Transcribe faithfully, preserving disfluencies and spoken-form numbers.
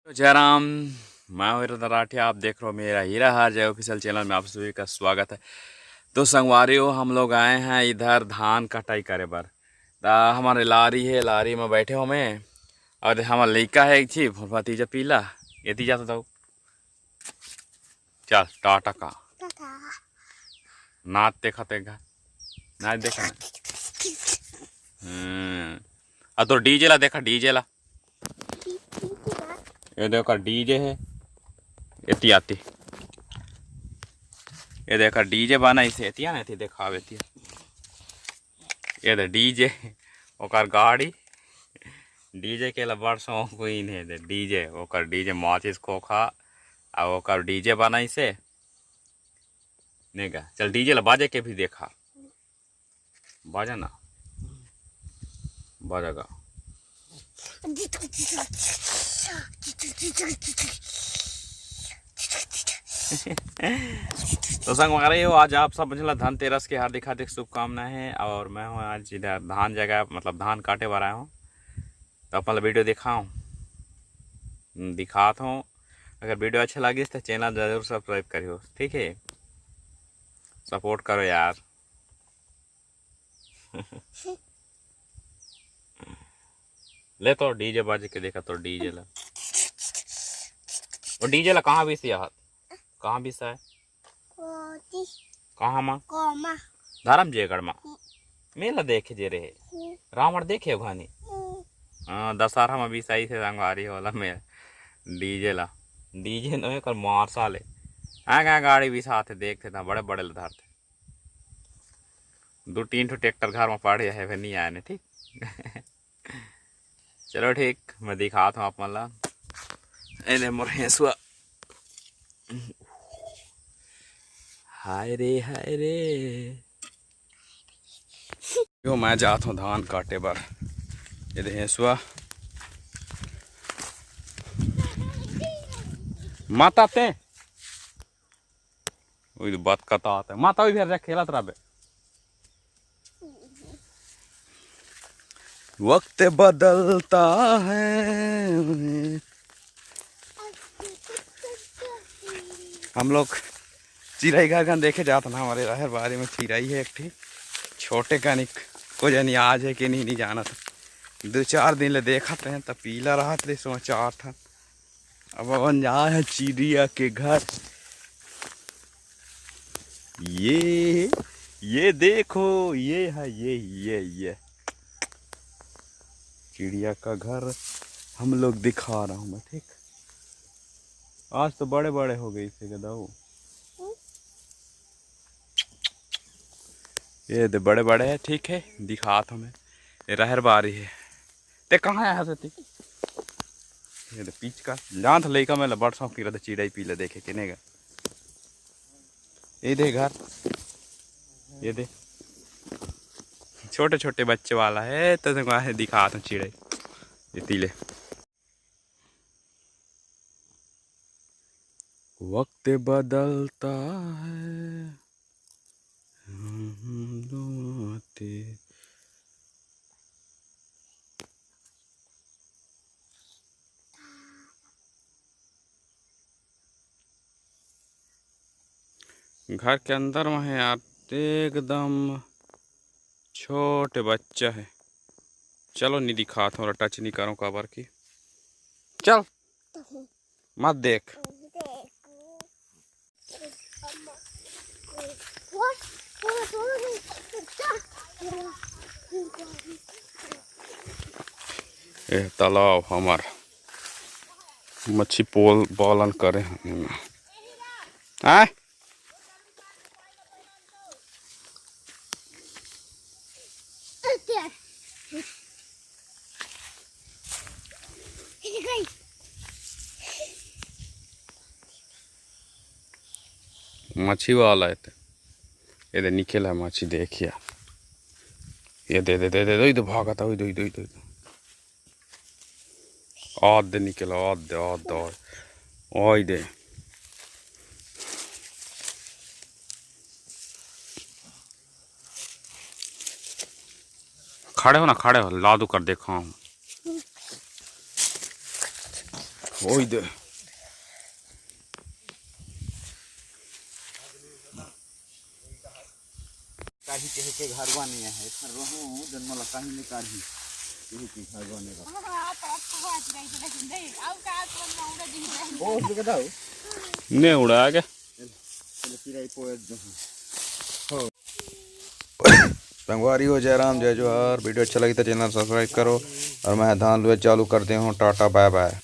जय राम, मैं हूँ हीरा राठिया। आप देख रहे हो मेरा हीरा हर जय ऑफिशियल चैनल में आप सभी का स्वागत है। तो संगवारी हो, हम लोग आए हैं इधर धान कटाई करे बर। त हमारे लारी है, लारी में बैठे हो मैं, और हमार लइका है एक ठी भतीजा पीला, एती जाता था। चल टाटा का नाच देखा तेगा, नाच देखा ना। हम्म, आ तो डीजे ला देखा, डीजे ला। ये देखो डीजे है, एती आती। ये देखा डीजे बना इसे, एतिया ना एती देखावे एतिया। ये दे डीजे, ओकर गाड़ी, डीजे के ला बड़ शौक हुई ने दे डीजे, ओकर डीजे माचिस खोखा, आ ओकर डीजे बनाइसे। ने गा, चल डीजे ला बाजे के भी देखा, बाजा ना, बाजा गा। तो संगवारी हो, आज आप सब झन ला धनतेरस के हार्दिक हार्दिक शुभकामनाएं हैं। और मैं हूँ आज इधर धान जगह, मतलब धान काटे बर आया हूँ, तो अपन ला वीडियो दिखाऊँ, हम्म, दिखात हूँ। अगर वीडियो अच्छा लगिस तो चैनल जरूर सब्सक्राइब करियो, ठीक है, सपोर्ट करो यार। ले तो डीजे बाजे के देखा तो डीजे ला, वो डीजे ला कहाँ बीसी आहत, कहाँ बीसा है? कोती। कहाँ मा? कोमा। धर्मजयगढ़ मा। हम्म। मेला देखे जे रहे। हम्म। रावण देखे हो घनी? हम्म। हाँ, दशहरा मा बीसाइसे संगवारी हो ला मेला, डीजे ला, डीजे नोहे कर मार्शल है। हाँ, हाँ, गाड़ी बीसाथे, देखथे ना, बड़े बड़े ला धरथे। दू तीन ठो ट्रैक्टर घर मा पड़े हे, वे नहीं आए ने, ठीक। चलो ठीक, मैं दिखात हूँ आप मन ला। ए दे मोर हेसुआ। हाय रे, हाय रे। यो मैं जात हूँ धान काटे बर। ये दे हेसुआ। माता ते। ओई तो बात कतात है। माता ओई भेर जा खेलत रहबे। वक्त बदलता है। हम लोग चिरई घर कन देखे जात ना, हमारे रहर बारी में चिरई है एक ठी, छोटे कनिक, को जानी आज है कि नहीं, नहीं जानत। दो चार दिन ले देखत रहे, तब पीला रहत रहे, सो चार ठन। अब अपन जाए हैं चिड़िया के घर। ये, ये देखो, ये है, ये, ये, ये चिड़िया का घर हम लोग दिखा रहा हूँ मैं, ठीक। आज तो बड़े बड़े हो गए इसे गदाऊ। ये दे बड़े बड़े है, ठीक है, दिखात हूँ मैं। ये रहर बारी है। ते कहाँ आया से ते? ये दे पीच का। जान था लइका में बड़ शौक रहा चिड़ई पीला देखे के नेगा। ये दे घर, ये दे छोटे छोटे बच्चे वाला है, तो तुमको है दिखात हूँ चिड़ई। ये तीले। वक्त बदलता है, हम दोनों आते। घर के अंदर में है यार, एकदम छोटे बच्चा है। चलो, नहीं दिखात हूँ, टच नहीं करूँ, काबर की। चल, मत देख। ए, तालाब हमार मच्छी पोल पालन करे हैं। आय? मच्छी वाला है ते। ये दे निकल है मच्छी, देखिया। ये दे, दे, दे, दे, दे, ये तो भागा था, ओई दे, ओई दे, ओई दे। आद दे निकल, आद दे, आद दे, आद। ओई दे। खड़े हो ना, खड़े हो, लादू कर देखा हूँ। ओई दे। काढ़ी कहे के घरवा नहीं है, एखर रहूं जन्म ला काढ़ी नहीं काढ़ी कहे के घरवा नहीं रहा। ओ, देखा था? ने उड़ा के। चलो, चिराई पोएत जो हूँ। संगवारी हो, जय राम, जय जोहार। वीडियो अच्छा लगी तो चैनल सब्सक्राइब करो और मैं धान लुए चालू करते हूँ। टाटा, बाय बाय।